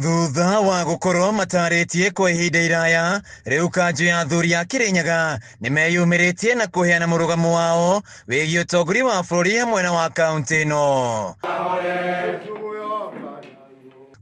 Thutha wa gũkorwo matarĩtie kwa ihinda iraya, rĩu kanjũ ya athuri a Kĩrĩnyaga nĩmeyumĩrĩtie na kũheana mũrũgamo wao wĩgiĩ ũtongoria wa bũrũri hamwe na wa kaũntĩ ĩno.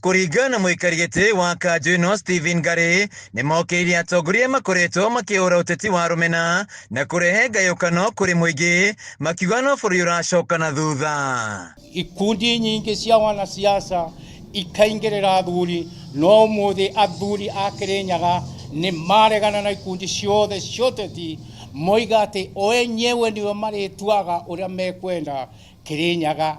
Kũringana na mũikari gĩtĩ wa kanjũ ĩno Stephen Ngari, nĩmokĩrĩire atongoria makoretwo makĩhũra ũteti wa rũmena na kũrehe ngayũkano kũrĩ mũingĩ, makiuga no bũrũri ũracoka na thutha. Ikundi nyingĩ cia wanasiasa ikaingĩrĩra athuri, no ũmũthĩ athuri a Kĩrĩnyaga nĩ maregana na ikundi ciothe cia ũteti, moiga atĩ o enyewe nĩo marĩtuaga ũrĩa mekwenda Kĩrĩnyaga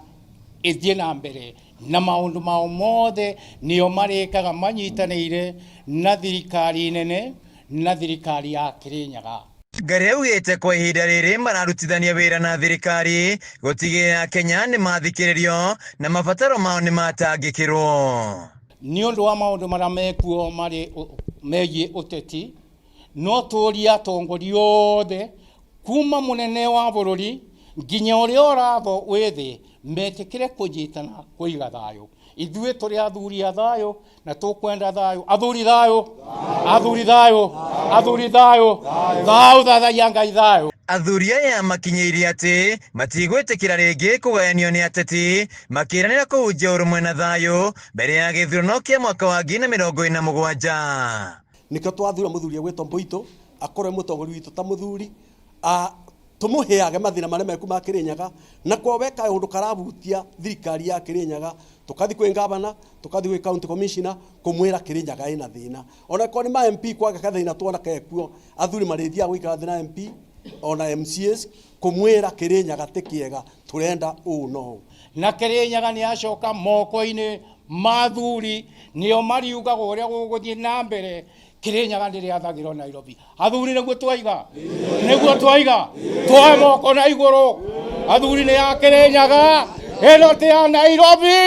ĩthiĩ na mbere na maũndũ mao mothe nĩo marĩkaga manyitanĩire na thirikari nene na thirikari ya Kĩrĩnyaga. Ngari augĩte kwa ihinda rĩrĩ mararutithania wĩra na thirikari gũtigĩrĩra Kenya nĩ mathikĩrĩrio na mabataro mao nĩ matangĩkĩrwo. Nĩ ũndũ wa maũndũ marĩa mekuo marĩ megiĩ ũteti, no tũrie atongoria othe kuma mũnene wa bũrũri nginya ũrĩa ũratho wĩ thĩ metĩkĩre kũnyitana kũiga thayũ. Ithuĩ tũrĩ athuri a thayũ na tũkwenda thayũ. Athuri thayũ, athuri thayũ, athuri thayũ, thayũ thathaiya Ngai thayũ. Athuri aya makinyĩirie atĩ matigwĩtĩkĩra rĩngĩ kũgayanio nĩ ateti, makĩranĩra kũhunjia ũrũmwe na thayũ mbere ya gĩthurano kĩa mwaka wa 2047. Nĩkĩo twathura mũthuri egwĩtwo Mbũitũ akorwo e mũtongoria witũ ta mũthuri, tũmũheage mathĩna marĩa meku ma Kĩrĩnyaga, na kwa weka ũndũ karahutia thirikari ya Kĩrĩnyaga, tũkathi kwĩ gavana, tũkathi gwĩ county commissioner kũmwĩra Kĩrĩnyaga ĩna thĩna. Ona korwo nĩ ma MP kwaga gathĩna tuona kekuo, athuri marĩthiaga gũikara thĩ na MP ona MCAs kũmwĩra Kĩrĩnyaga ti kĩega, tũrenda ũũ na ũũ. Na Kĩrĩnyaga nĩ acoka moko-inĩ ma athuri, nĩo mariugaga ũrĩa gũgũthiĩ na mbere. Kĩrĩnyaga ndĩrĩathagĩrwo Nairobi. Athuri nĩguo twaiga, nĩguo twaiga, twoe moko na igũrũ. Athuri nĩ ya Kĩrĩnyaga, ĩno ti ya Nairobi,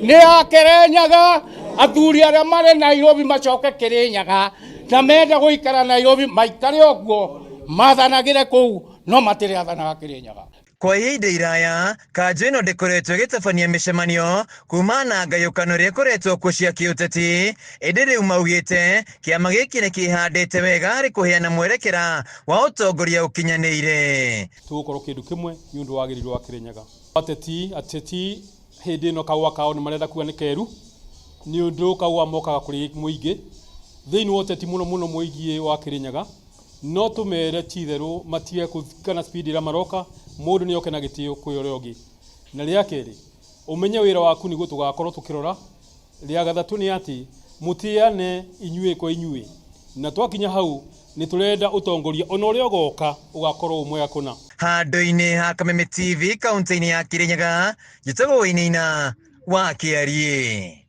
nĩ ya Kĩrĩnyaga. Athuri arĩa marĩ Nairobi macoke Kĩrĩnyaga, na menda gũikara Nairobi maikare ũguo, mathanagĩre kũu, no matirĩathanaga Kĩrĩnyaga. Kwa ihinda iraya, kanjũ ĩno ndĩkoretwo ĩgĩtabania mĩcemanio kuma na ngayũkano ĩrĩa ĩkoretwo kuo cia kĩũteti, ĩndĩ rĩu maugĩte kĩama gĩkĩ nĩ kĩhandĩte wega harĩ kũheana mwerekera wa ũtongoria ũkinyanĩire. Tũgũkorwo kĩndũ kĩmwe nĩ ũndũ wa wagĩrĩru wa Kĩrĩnyaga. Ateti, ateti hĩndĩ ĩno kahũa kao nĩ marenda kuga nĩ keru, nĩ ũndũ kahũa mokaga kũrĩ mũingĩ. Thĩinĩ wa ũteti mũno mũno mũingĩ wa Kĩrĩnyaga, no tũmere ti itherũ matige kana speed ĩrĩa maroka, mũndũ nĩ oke na gĩtĩo kwĩ ũrĩa ũngĩ. Na rĩa kerĩ, ũmenye wĩra waku nĩguo tũgakorwo tũkĩrora. Rĩa gatatũ nĩ atĩ mũtĩane inyuĩ kwa inyuĩ, na twakinya hau nĩ tũrenda ũtongoria ona ũrĩa ũgoka ũgakorwo wĩ mwega kũna. Handũ-inĩ ha Kameme TV kaunti-inĩ ya Kĩrĩnyaga, njĩtagwo Wainaina wa Kĩariĩ.